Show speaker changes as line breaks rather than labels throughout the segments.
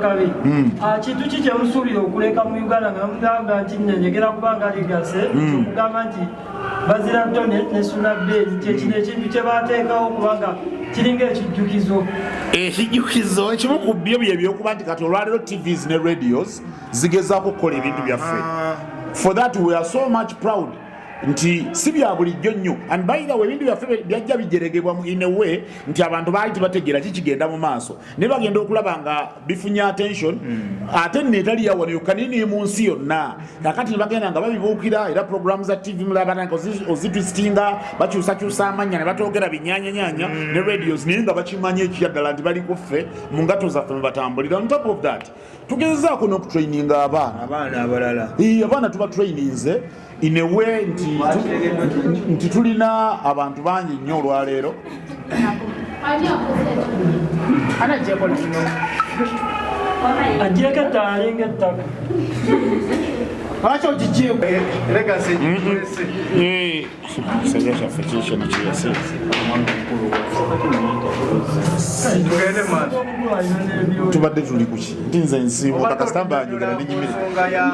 Kabi. Kintu ki kyemusuubira okuleka mu Uganda nga mugamba nti nnyegera kubanga legacy okugamba nti Bazira Toney ne Suna Ben kyekino ekintu kye bateekawo kubanga kiringa ekijjukizo?
Ekijjukizo ekimu ku byo bye byokuba nti kati olwaleero TVs ne radios zigezaako okukola ebintu byaffe. For that we are so much proud nti si bya bulijjo nnyo. And by the way, ebintu byaffe byajja bijeregebwa in a way nti abantu baali tebategeera kikigenda mu maaso, naye bagenda okulaba nga bifunye attention, ate nno etali yawano yokka nini mu nsi yonna. Kakati ne bagenda nga babibuukira, era program za TV mulaba ozitwistinga, bakyusakyusa amannya ne batogera binyanyanyanya ne radios, naye nga bakimanyi ekya ddala nti bali kuffe mu ngato zaffe mwe batambulira. On top of that, tugezezaako n'okutraininga abaana.
Abaana abalala.
Abaana tuba traininze in a way nti tulina abantu bangi nnyo olwaleero.
Ani akoze ekyo?
Anajjeko lino.
Agyeko ettala alinga ettaka.
Lwaki ogigyeko?
Legacy egitulese.
Kisajja kyaffe kikino kiyase.
Tugende maaso.
Omukulu alina n'ebyoya.
Tubadde tuli kuki nti nze nsiibuka kasita njogera nenyimire.
Ensonga ya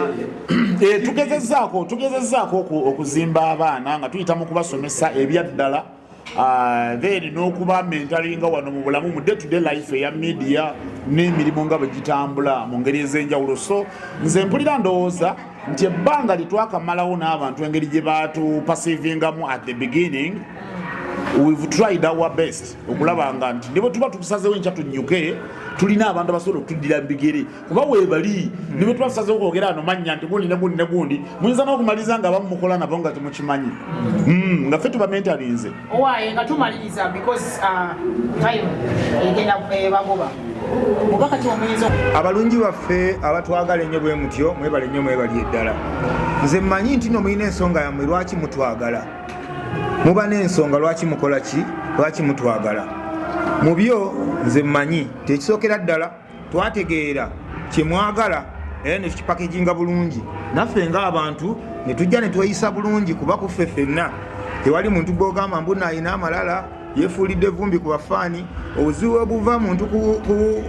Tugezezzaako okuzimba abaana nga tuyita mu kubasomesa ebyaddala, then n'okuba mentoringa wano mu bulamu, mu day to day life eya media n'emirimu nga bwe gitambula mu ngeri ez'enjawulo. So nze mpulira ndowooza nti ebbanga lyetwakamalawo n'abantu, engeri gye batuperceivingamu at the beginning, we've tried our best okulaba nga nti ne bwe tuba tusazewo enkya tunyuke, tulina abantu abasobola okutuddira mu bigere, kuba weebali. Ne bwe tuba tusazewo kwogera ano mannya nti gundi ne gundi ne gundi, muyinza n'okumaliriza nga bamukola nabo nga temukimanyi, nga ffe tuba mentorinze.
Owaaye, nga tumaliriza, because time egenda ebagoba, oba kati omuyinza
Abalungi baffe abatwagala ennyo bwe mutyo, mwebale nnyo, mwebali eddala. Nze mmanyi nti no mulina ensonga yammwe lwaki mutwagala, muba n'ensonga lwaki mukola ki, lwaki mutwagala. Mu byo nze mmanyi tekisookera ddala twategeera kyemwagala era ne tukipackaginga bulungi, naffe ng'abantu ne tujja ne tweyisa bulungi, kuba kuffe ffenna tewali muntu gwogamba mbu naayina amalala yeefuulidde evumbi ku bafaani. Obuzibu obuva muntu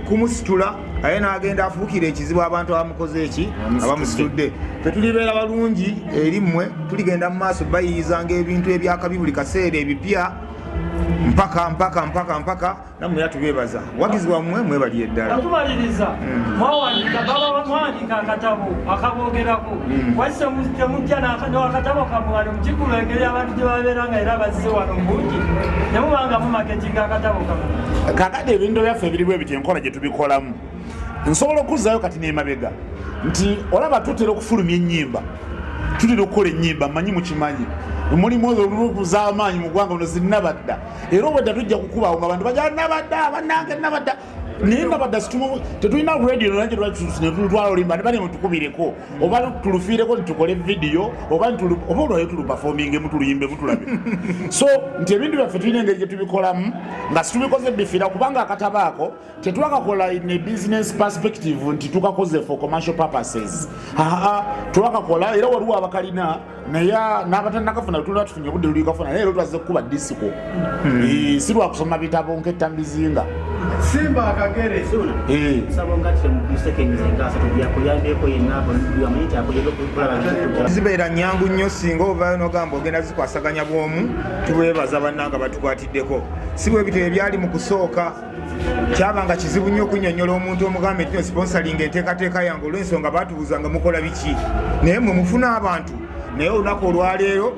kumusitula aye n'agenda afuukira ekizibu abantu abamukoze eki, abamusitudde. Fe tulibeera balungi eri mmwe, tuligenda mu maaso bayiyizanga ebintu ebyakabi buli kaseera, ebipya, mpaka mpaka mpaka mpaka. Nammwe era tubeebaza wagizi wammwe, mwebali eddala.
Okumaliriza, mwawandiika baba mwawandiika akatabo akaboogerako. Waki temujja n'akatabo kammwe wano mukikulu, engeri abantu gye babeera nga era bazze wano mu bungi, ne mubanga mumarketinga akatabo kammwe?
Kakati ebintu byaffe ebirimu ebiti, enkola gye tubikolamu, nsobola okuzaayo kati nemabega nti olaba tutera okufulumya ennyimba, tutera okukola ennyimba, mmanyi mukimanyi, mulimu oluruku z'amaanyi mu ggwanga muno zinnabadda, era obwedda tujja kukubawo nga bantu baja nabadda bannange nabadda, naye nabadda tetulina radio nage netulutwala olimba ne bane mutukubireko oba tulufiireko nitukole vidiyo oba olwayo tuluperformingemu tuluyimbemu tulabe. So nti ebintu byaffe tulina engeri gye tubikolamu nga situbikoze bifiira, kubanga akatabo ako tetwakakola in a business perspective nti tukakoze for commercial purposes. Aa, twakakola era waliwo abakalina, naye n'abatanakafuna tulina tufunye obudde lulikafuna, naye era twazze kukuba disiko. Si lwakusoma bitabo nk'ettambizinga.
Simba akagere.
Nsaba ongattire mu seconds nga 30 byakuyambyeko yenna amanyi nti akuyambe kulaba nti
Zibeera nyangu nnyo singa ovaayo n'ogamba ogenda zikwasaganya bw'omu. Tubeebaza bannanga batukwatiddeko, si bwe bityo ebyali mu kusooka. Kyabanga kizibu nnyo okunnyonnyola omuntu omugambe nti sponsoring enteekateeka yange, olw'ensonga baatubuuza nga mukola biki, naye mwe mufuna abantu. Naye olunaku olwaleero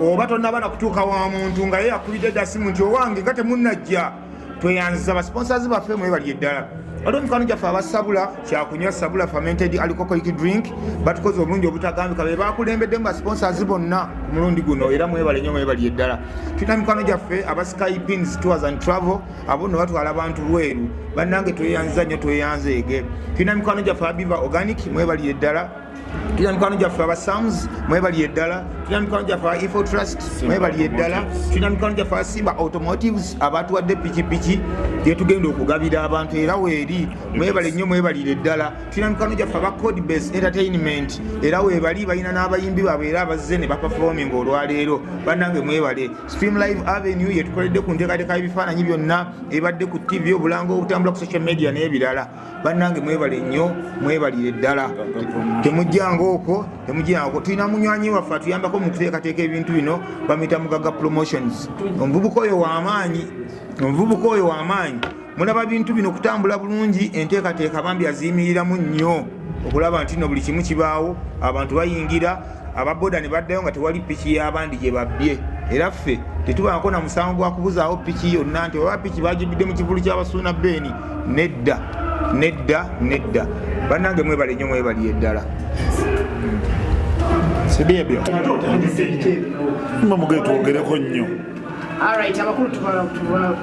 oba tonnaba na kutuuka wa muntu nga ye yakubidde dda simu nti owange nga temunnajja. Tweyanziza basponsors baffe, mwebali eddala. Waliwo mikwano gyaffe abasabula kyakunywa Sabula fermented alcoholic drink, batukoze obulungi obutagambika, be bakulembeddemu basponsors bonna ku mulundi guno, era mwebale nnyo, mwebali eddala. Tulina mikwano gyaffe aba Sky Pins Tours and Travel, abo nno batwala abantu bweru, bannange tweyanziza nnyo, tweyanzeege. Tulina mikwano gyaffe aba Biva Organic, mwebali eddala. Tulina mikwano gyaffe aba Sams, mwebali eddala. Tulina mikwano gyaffe aba Info Trust, mwebaliye ddala. Tulina mikwano gyaffe aba Simba Automotives abatuwadde pikipiki gyetugenda okugabira abantu, era weeri, mwebale nnyo, mwebalire ddala. Tulina mikwano gyaffe aba Codebase Entertainment, era weebali, balina n'abayimbi baabwe era abazze ne baperforming olwaleero. Bannange mwebale. Stream Live Avenue yetukoledde ku nteekateeka y'ebifaananyi byonna ebadde ku TV, obulango obutambula ku social media n'ebirala. Bannange mwebale nnyo, mwebalire ddala. Temujjanga okwo, temujjanga okwo. Tulina munywanyi waffe atuyambako mu kuteekateeka ebintu bino, bamuyita Mugaga Promotions. Omuvubuka oyo w'amaanyi, omuvubuka oyo w'amaanyi. Mulaba bintu bino kutambula bulungi, enteekateeka bambi aziyimiriramu nnyo okulaba nti no buli kimu kibaawo, abantu bayingira, ababoda ne baddayo nga tewali piki y'abandi gye babbye. Era ffe tetubangako na musango gwa kubuzaawo piki yonna nti oba piki bagibbidde mu kivulu ky'Abasuuna Beeni. Nedda, nedda, nedda. Bannange mwebale nnyo, mwebaliye ddala.
Sibyebyo mwe mugee twogereko nnyo.
Alright, abakulu tubala tubala.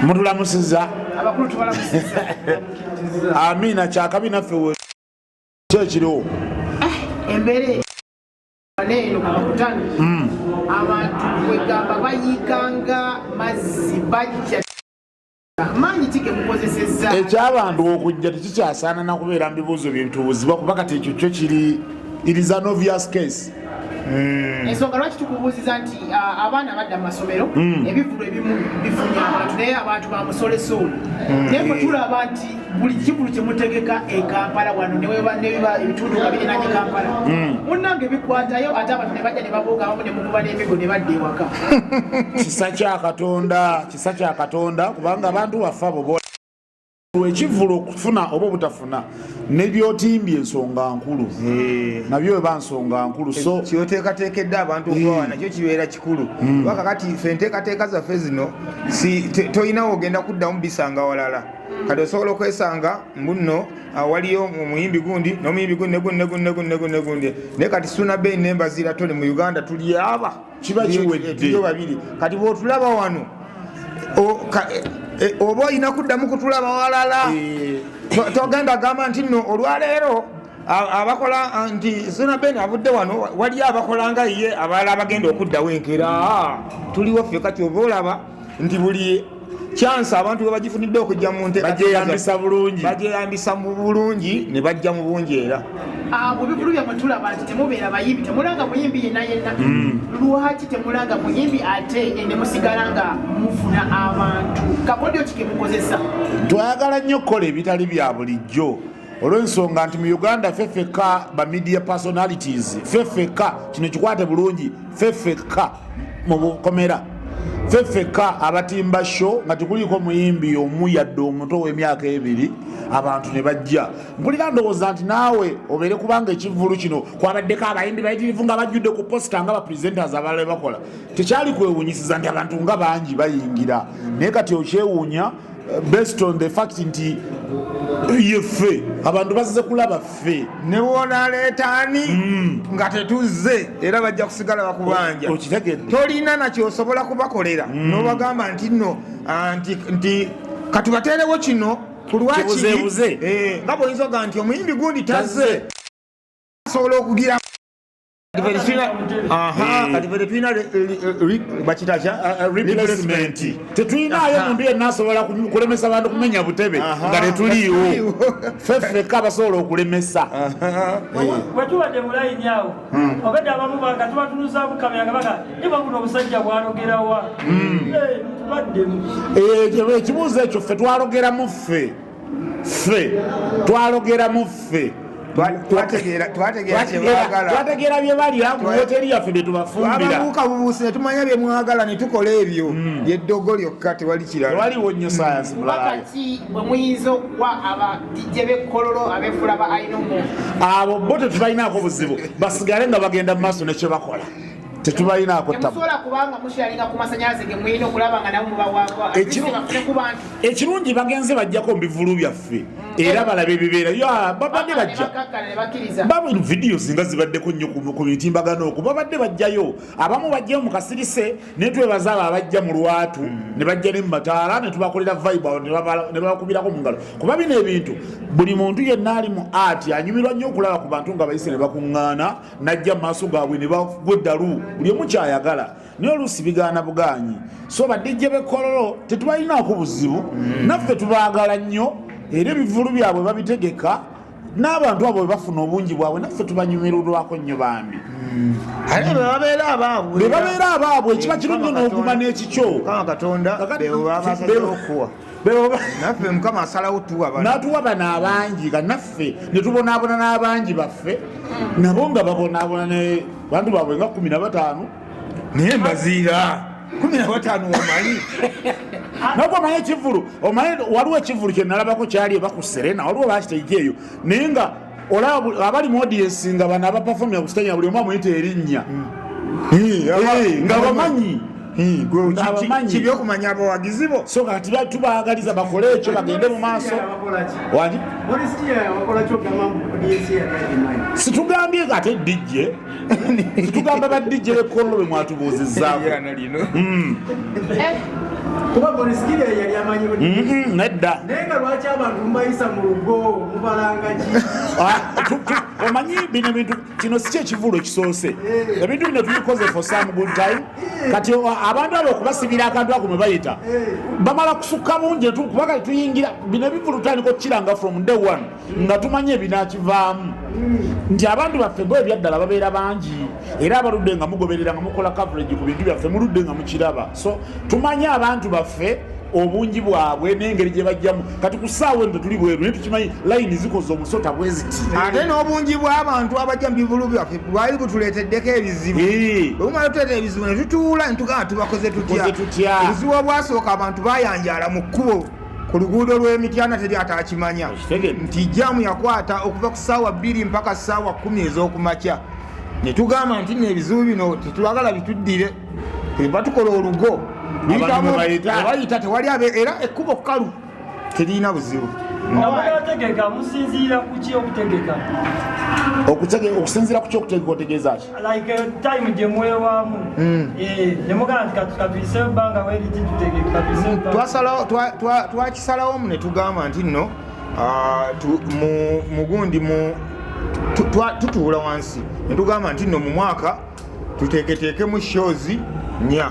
Mutulamusiza.
Abakulu tubalamusiza.
Amiina. Kyakabi naffe we ki ekiriwo?
Embeera eno ku makutano, abantu kwegamba bayiganga mazzi, bajja maanyi ki gemukozesezza?
Ekyabantu okujja tekikyasaana na kubeera mu bibuuzo byetubuuzibwa, kuba kati ekyo kyo kiri, it is an obvious case.
Ensonga lwaki tukubuuziza nti abaana badda mu masomero, ebivulu ebimu bifunye abantu, naye abantu bamusolesoole, naye bwe tulaba nti buli kivulu kyemutegeka e Kampala wano nebiba ebitundu nga birinanye Kampala, munnange bikwatayo, ate abantu ne bajja ne babuuka, abamu ne mukuba n'emigo ne badda ewaka.
Kisa kya Katonda, kisa kya Katonda, kubanga abantu baffe abo ekivulu okufuna oba obutafuna nebyotimbye ensonga nkulu, nabyo eba nsonga nkulu, so
kyoteekateekedde abantu okubawa nakyo kibeera kikulu, kuba kakati ffe enteekateeka zaffe zino si tolinawo ogenda kuddamu bisanga walala. Kati osobola okwesanga mbuno waliyo omuyimbi gundi n'omuyimbi gundi negundi negundi negundi negundi negundi, naye kati Suna Ben nembazira toli mu Uganda, tuli aba
Kiba kiwedde.
Tuliyo babiri. Kati bwotulaba wano oba olina kuddamu kutulaba walala. Togenda gamba nti nno olwaleero abakola nti Suna Ben avudde wano, waliyo abakola nga ye abalala abagenda okuddawo enkeera. Tuliwo ffe. Kati oba olaba nti buli chance abantu bwe bagifunidde okujja mu nteekateeka
Bagyeyambisa bulungi.
Bagyeyambisa mu bulungi ne bajja mu bungi era.
Mu bivulu byammwe tulaba nti temubeera bayimbi, temulanga muyimbi yenna yenna. Lwaki temulanga muyimbi ate ne musigala nga mufuna abantu? Kakodyo ki kemukozesa?
Twagala nnyo okukola ebitali bya bulijjo, olw'ensonga nti mu Uganda ffe ffekka ba media personalities, ffe ffekka, kino kikwate bulungi, ffe ffekka mu bukomera, ffe ffekka abatimba show nga tekuliiko muyimbi omu yadde omuto w'emyaka 2, abantu ne bajja. Mpulira ndowooza nti naawe obeere, kubanga ekivvulu kino kwabaddeko abayimbi bayitirivu nga bajjudde ku poster nga bapresenters abalala bwe bakola, tekyali kwewuunyisiza nti abantu nga bangi bayingira. Naye kati okyewuunya based on the fact nti yeffe abantu bazze kulaba ffe.
Ne bwonaleeta ani nga tetuzze, era bajja kusigala bakubanja.
Okitegedde?
Tolina nakyosobola kubakolera nobagamba nti nno nti katubateerewo kino ku lwakiri.
Kibuzeebuze.
Nga bwoyinza ogamba nti omuyimbi gundi tazze, asobola okugira. Aha, kati ffe tetulina bakita kya
Replacement. Tetulinayo muntu yenna asobola kulemesa bantu kumenya butebe nga tetuliiwo. Ffe ffekka abasobola okulemesa.
Bwe tubadde mu layini awo, obedde abamu banga tubatunuzamu kamera nga baga niba guno obusajja bwalogerawa. Tubaddemu.
Ekibuuzo ekyo ffe twalogeramu, ffe twalogeramu ffe.
Twategeera kyebaagala.
Twategeera bye balya mu woteri yaffe bye tubafumbira.
Twababuuka bubuusi ne tumanya bye mwagala ne tukola ebyo. Lyeddogo lyokka, tewali kirala.
Tewaliwo nnyo sayansi mulala.
Wakati bwe muyinza okuwa aba DJ b'ekkololo abeefula ba ainomo?
Abo bo tetubalinaako buzibu, basigale nga bagenda mu maaso nekye bakola. Tetubalinaako tabu.
Temusobola kubanga musharinga ku masanyalaze ge mulina okulaba nga nabo mubawaako bafune ku bantu.
Ekirungi bagenze bajjako mu bivulu byaffe era balaba ebibeera. Ya, babadde
Bamala ne
bajja.
bakakkana ne bakkiriza.
Baba videos nga zibaddeko nnyo ku mitimbagano okwo, babadde bajjayo, abamu bajjayo mu kasirise, naye twebaza abo abajja mu lwatu ne bajja ne mu mataala ne tubakolera vibe awo ne babakubirako mu ngalo, kuba bino ebintu buli muntu yenna ali mu art anyumirwa nnyo okulaba ku bantu nga bayise ne bakuŋŋaana n'ajja mu maaso gaabwe ne bagwa eddalu, buli omu kyayagala, naye oluusi bigaana bugaanyi. So ba DJ b'e Kololo tetubalinaako buzibu, naffe tubaagala nnyo, era ebivulu byabwe babitegeka n'abantu abo bwe bafuna obungi bwabwe, naffe tubanyumirulwako nnyo bambi.
Ate be babeera abaabwe.
Be babeera abaabwe, kiba kirungi
Mukama
n'oguma
Katonda-
n'ekikyo.
Mukama Katonda
Kakati-
be babasazeewo okuwa. Naffe Mukama asalawo tuwa bano.
N'atuwa bano abangi, nga naffe ne tubonaabona n'abangi baffe nabo nga babonaabona ne bantu baabwe nga 15.
Naye mbaziira 15 wamanyi.
Naye omanyi ekivulu, omanyi waliwo ekivulu kye nalabako kyali eba ku Serena, waliwo bakitegeka eyo, naye nga olaba abali mu audience nga bano abaperformira ku stage buli omu amuyita erinnya. Nga bamanyi. Nga abamanyi.
Kibi okumanya abawagizi bo.
So kati tubaagaliza bakole ekyo, bagende mu maaso. Wani? Situgambye ate DJ, situgamba ba DJ b'e Kololo be mwatubuuzizzaako.
Eryana lino.
Kuba Boriskiria yali amanyi
Nedda.
Naye nga lwaki abantu mubayisa mu lugo, mubalanga ki?
Ah, omanyi bino ebintu, kino si kyekivulu ekisoose, ebintu bino tubikoze for some good time. Kati abantu abo okubasibira akantu ako mwe bayita bamala kusukka bungi, kuba kati tuyingira bino ebivulu tutandika okukiranga from day one nga tumanyi ebinakivaamu nti abantu baffe bo ebyaddala babeera bangi, era abaludde nga mugoberera nga mukola coverage ku bintu byaffe muludde nga mukiraba, so tumanyi abantu baffe obungi bwabwe n'engeri gye bajjamu. Kati ku ssaawa eno tetuli bweru, naye tukimanyi layini zikoze omusota bwe ziti.
Ate n'obungi bw'abantu abajja mu bivulu byaffe bwali butuleeteddeko ebizibu. Bwe bumala tuleeta ebizibu ne tutuula ne tugamba tubakoze tutya.
Tukoze tutya?
Obuzibu obwasooka, abantu bayanjaala mu kkubo ku luguudo lw'Emityana, teri atakimanya
Okitegedde.
nti jaamu yakwata okuva ku ssaawa 2 mpaka ssaawa 10 ez'okumakya, ne tugamba nti nno ebizibu bino tetwagala bituddire, tweva tukola olugo.
Abantu mwe bayita.
Bayita tewali abe, era ekkubo kkalu teririna buzibu.
Nga munategeka musinziira ku ki okutegeka?
Okusinziira ku kyokutegeka otegeeza ki?
Like time gye mwewaamu. Ne mugamba nti katuyise ebbanga weriti tutegeke, katuyise ebbanga.
Twakisalawo ne tugamba nti nno mugundi mu tutuula wansi ne tugamba nti nno mu mwaka tuteeketeekemu shows nnya,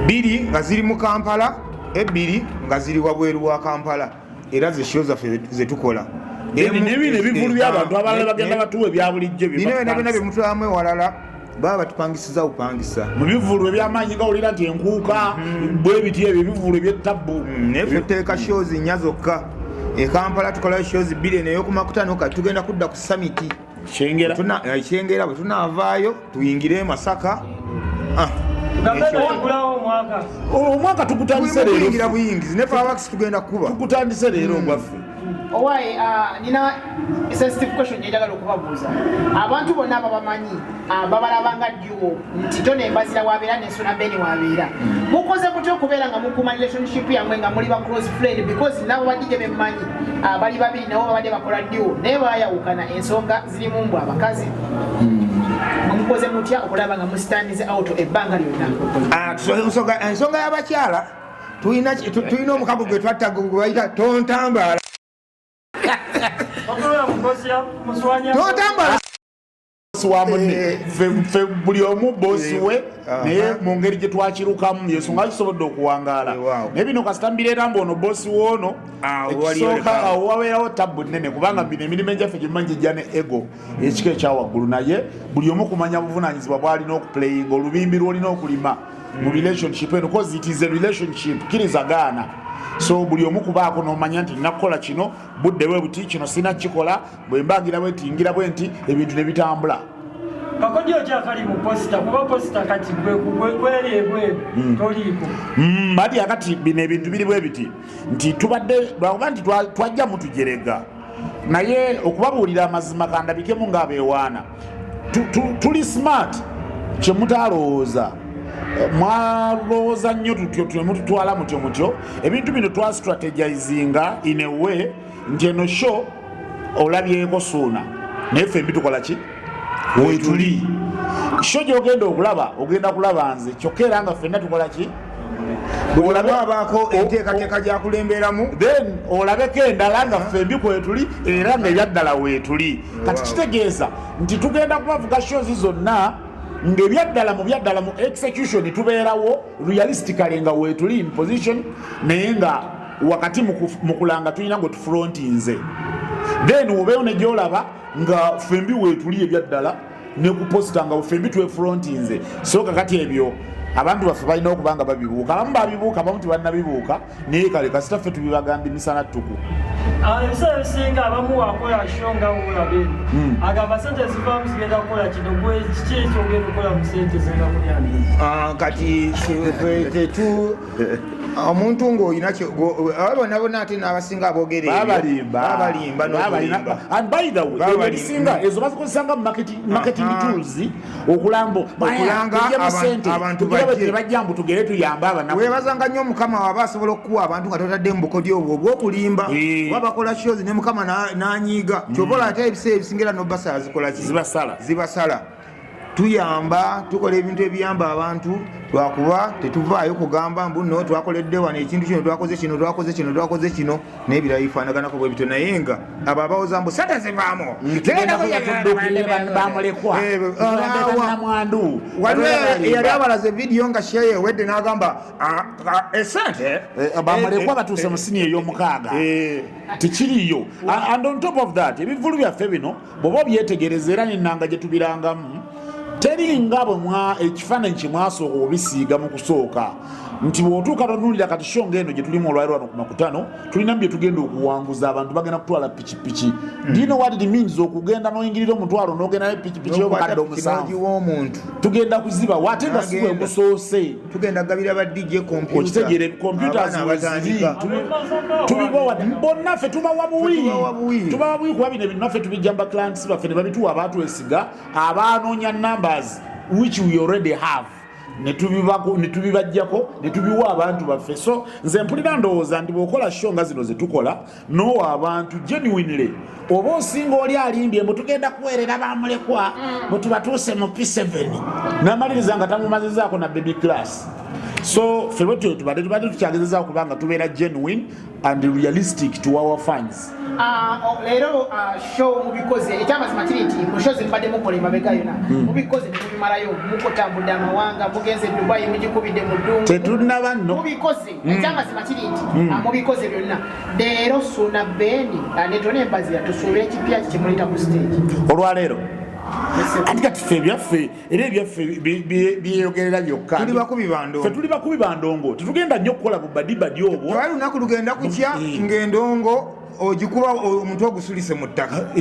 bbiri nga ziri mu Kampala, ebbiri nga ziri wabweru wa Kampala, era ze show zaffe zetukola.
Ne bino ebivulu by'abantu abalala bagenda batuwa ebya bulijjo bye
Bino byonna byonna
bapangisa.
byemutulamu ewalala baba batupangisiza bupangisa.
Mu bivulu ebyamaanyi gawulira nti enkuuka bwe biti, ebyo ebivulu ebyettabbu.
Naye ffe tuteeka shows nnya zokka e Kampala, tukolayo shows bbiri, eno eyokumakutano, kati tugenda kudda ku Summit.
Kyengera.
Kyengera, bwe tunaavaayo tuyingire e Masaka.
Tugambe nagulawo omwaka.
Omwaka tugutandise
Tulimu kuyingira
leero.
Buyingizi ne fireworks tugenda kuba.
Tugutandise leero ogwaffe.
Owaye, nina sensitive question gyenjagala okubabuuza. Abantu bonna ababamanyi babalaba nga duo, nti Tony Mbazira wabeera ne Suna Beni wabeera. Mukoze mutya okubeera nga mukuuma relationship yammwe nga muli ba close friend? Because nabo ba DJ bemmanyi bali babiri nabo babadde bakola duo, naye bayawukana, ensonga zirimu mbw abakazi. Mukoze mutya okulaba nga mustandize out ebbanga lyonna?
Ensonga y'abakyala, tulina omukago gwe twatta gwe bayita Tontambaala.
Okulaba mukozi muswanya.
Tontambala.
Bosi wa munne. Ffe buli omu bosi we, naye mu ngeri gye twakirukamu yensonga kisobodde okuwangaala. Naye bino kasita mbireeta mbu ono bosi woono,
Awo waliwo
ekisooka
lekawo.
awo wabeerawo tabbu nnene, kubanga bino emirimu egyaffe gyemumanyi gijja ne ego ekika ekyawaggulu, naye buli omu kumanya buvunaanyizibwa bw'alina okuplayinga olubimbi lw'olina okulima mu relationship eno, cause it is a relationship, kkiriza gaana. So buli omu kubaako n'omanya nti nina kukola kino budde bwe buti, kino sina kikola, bwe mbangira bwe nti ngira bwe nti, ebintu ne bitambula.
Kakodyo kyakali mu poster, kuba poster kati gwe kweri ebweru toliiko.
Ati akati bino ebintu biri bwe biti nti tubadde lwakuba nti twajja mutujerega, naye okubabuulira amazima kandabikemu ng'abeewaana, tuli smart. Kyemutalowooza, mwalowooza nnyo tutyo temututwala mutyo mutyo. Ebintu bino twastrategizinga in a way nti eno show olabyeko Suuna, naye ffe mbitukola ki wetuli. Show gyogenda okulaba, ogenda kulaba nze kyokka, era nga ffenna tukola ki?
Buli omu abaako enteekateeka gyakulemberamu.
Then olabeko endala nga ffembi kwetuli, era nga ebyaddala weetuli. Kati kitegeeza nti tugenda kubavuga shows zonna ng'ebyaddala, mu byaddala mu execution tubeerawo realistically nga weetuli in position, naye nga wakati mu kulanga tulina gwe tufrontinze. Then obeewo ne gyolaba nga ffembi weetuli ebyaddala, ne ku poster nga ffembi twefrontinze. So kakati ebyo abantu baffe balina okuba nga babibuuka. Abamu babibuuka, abamu tebannabibuuka, naye kale kasita ffe tubibagamba emisana ttuku.
Ebiseera ebisinga abamu wakola show nga wulaba eno, agamba sente zivaamu zigenda kukola kino. Gwe kiki ekyogenda okukola mu sente zigenda kulyana?
Kati ffe tetu omuntu ng'olina abo bonna bonna, ate n'abasinga aboogera ebyo,
Babalimba.
Babalimba n'okulimba.
And by the way,
Babalimba.
ebyo ebisinga ezo bazikozesanga mu marketing tools okulamba
Okulanga abantu bajje.
Bajja mbu tugere tuyambe abanaku.
Weebazanga nnyo Mukama waba asobola okukuwa abantu nga totadde mu bukodyo obwo obw'okulimba. Oba bakola shows ne Mukama n'anyiiga, kyova olaba ate ebiseera ebisinga era nobasala zikola ki?
Zibasala.
Zibasala. Tuyamba, tukola ebintu ebiyamba abantu, lwakuba tetuvaayo kugamba mbu no twakoledde wano ekintu kino, twakoze kino, twakoze kino, twakoze kino n'ebirala bifaanaganako bwe bityo. Naye nga abo abawoza mbu sente zivaamu,
Tugenda kuya tuddukirire bamulekwa,
awa.
bannamwandu.
Waliwo eyali abalaze vidiyo nga show ewedde n'agamba, "Ah, ah, esente
Bamulekwa batuuse mu siniya ey'omukaaga." Tekiriyo. And on top of that, ebivulu byaffe bino bw'oba obyetegereza era nennanga gye tubirangamu, teringa bwe ekifaananyi kye mwasooka obisiiga mu kusooka nti bw'otuuka totunulira. Kati show ng'eno gye tulimu olwaliro wano ku Makutano, tulinamu bye tugenda okuwanguza. Abantu bagenda kutwala pikipiki. Do you know what it means okugenda n'oyingirira 500 n'ogendayo pikipiki y'obukadde 7?
N'ogiwa omuntu.
Tugenda kuzibawa, ate nga si bwe
N'agenda.
gusoose.
Tugenda gabira ba DJ computer.
Okitegeere, computers
Abaana
weziri.
abatandika.
Tubibawa bonna, ffe tubawa buwi.
Tubawa buwi.
Tubawa buwi kuba bino ebintu naffe tubijja mu baclients baffe ne babituwa, abatwesiga, abanoonya numbers which we already have, ne tubibajjako ne tubiwa abantu baffe. So nze mpulira ndowooza nti bw'okola show nga zino zetukola n'owa abantu genuinely, oba osinga oli alimbye mbu tugenda kuweerera bamulekwa, bwe tubatuuse mu P7, n'amaliriza nga tamumazizaako na baby class. So ffe bwe tubadde tukyagezezaako kubanga tubeera genuine and realistic to our fans.
Leero show mubikoze. Ekyamazima kiri nti mu show zemubadde mukola emabega yona, mubikoze nemubimalayo, mukotambudde amawanga, mugenze e Dubai, mugikubidde mu ddungu.
Tetunnaba nno.
Mubikoze. Ekyamazima kiri nti mubikoze byonna. Leero Suuna Ben ne Tonny Embazira, tusuubire ekipya ki kyemuleta ku stage?
Olwaleero ati kati ffe ebyaffe, era ebyaffe byeyogerera byokka.
Tuli bakubi ba ndongo.
Ffe tuli bakubi ba ndongo, tetugenda nnyo okukola bubadibadi obwo.
Tewali lunaku lugenda kukya ng'endongo ogikuba omutwe ogusulise mu ttaka.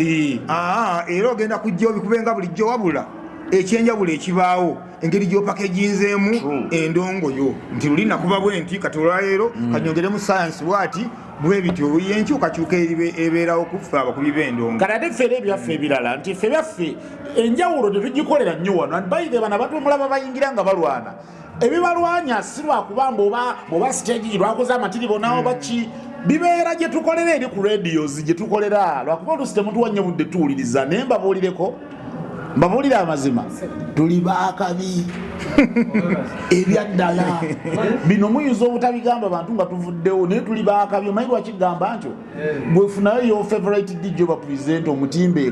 Era ogenda kujja obikube nga bulijjo, wabula ekyenjawulo ekibaawo engeri gy'opakeginzeemu endongo yo, nti luli nakuba bwe nti, kati olwaleero kanyongeremu sayansi bwati bwe bityo, yenkyukakyuka ebeerawo kuffe abakubi b'endongo.
Kati ate ffe era ebyaffe ebirala nti ffe byaffe enjawulo tetugikolera nnyo wano. And by the bano abantu bemulaba bayingira nga balwana, ebibalwanya si lwakuba mbu oba stage lwakoze amatiri bonawo baki, bibeera gye tukolera eri ku radios gye tukolera, lwakuba oluusi temutuwa nnyo budde tuwuliriza. Naye mbabuulireko, mbabuulire amazima, tuli baakabi ebyaddala. Bino muyinza obutabigamba bantu nga tuvuddewo, naye tuli baakabi. Omanyi lwakigamba ntyo? Bwefunayo your favorite DJ oba presenter omutimbe.